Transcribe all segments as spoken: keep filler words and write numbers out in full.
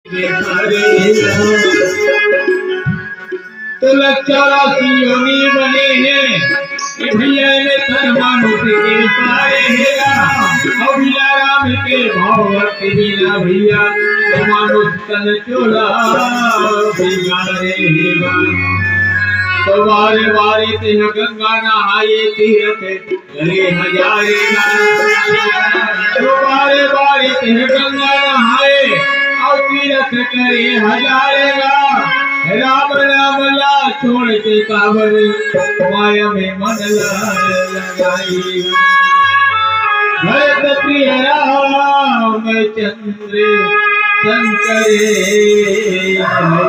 तो लग चौरासी योनि बने हे, ए भैया, एमे तन मानुष के पारे हे गा। अउ बिना राम के भाव भक्ति बिना भैया, मानुष तन चोला बिगाड़े हे गा। तो बारे बारे तेह गंगा नहाए तीरथ करे हजारे गा। तो बारे बारे तेह गंगा नहाए, अउ तीरथ करे हजारे गा। राम नाम ला छोड़ के काबर, माया में मन ला लगाए गा। भरत प्रिय रामचंद्र शंकर हरि।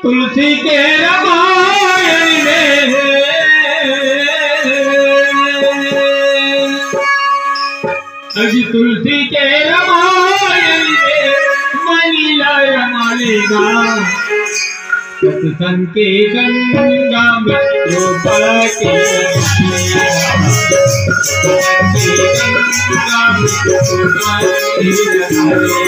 तुलसी के रामायण में, अजी तुलसी के रामायण में मनीला रमालेगा। सत्संग के गंगा में डूबा के, सत्संग के गंगा में डूबा के।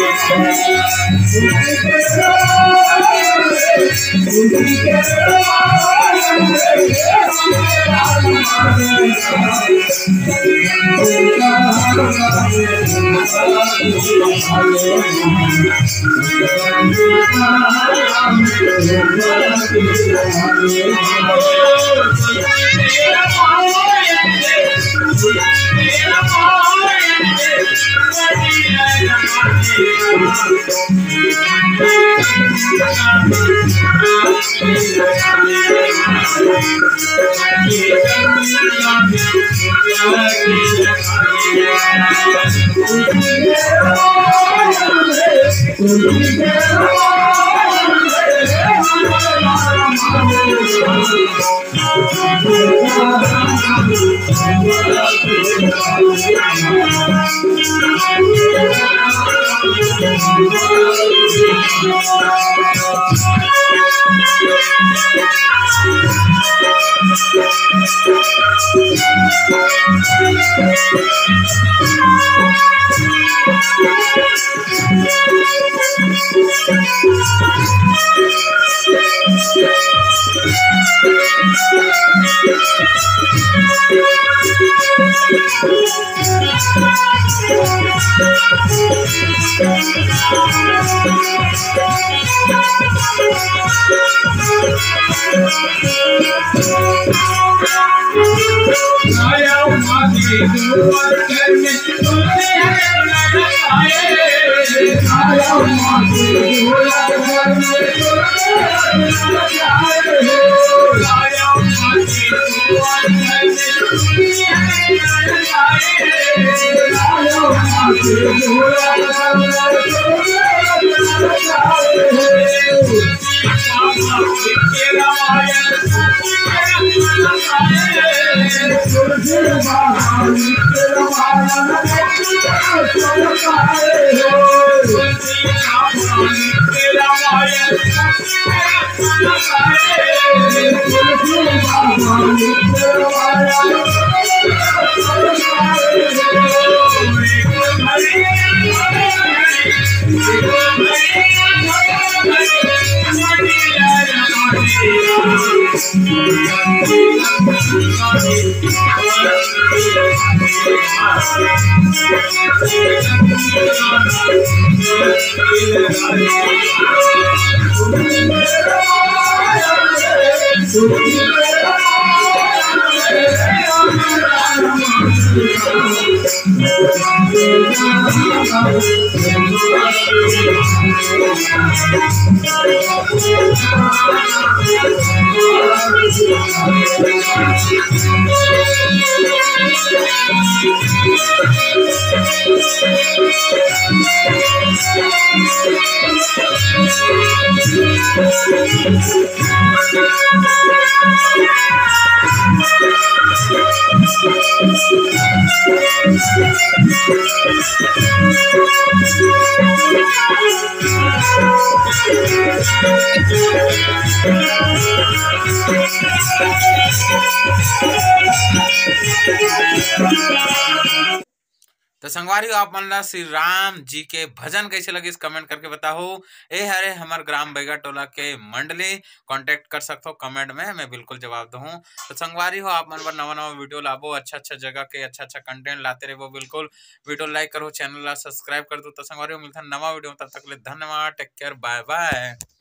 तो संगवारी हो, आप मन ला श्री राम जी के भजन कैसे लगिस, comment करके बताओ। ए हरे हमर ग्राम बैगा टोला के मंडली, contact कर सकथो comment में, मैं बिल्कुल जवाब दूँ। तो संगवारी हो, आप मन बर नवा नवा video लाबो, अच्छा अच्छा जगह के अच्छा अच्छा content लाते रहबो। बिल्कुल video like करो, channel ला subscribe कर दो। तो संगवारी हो, मिलथन नवा video में, तब तक ले धन्यवाद, take care, bye bye।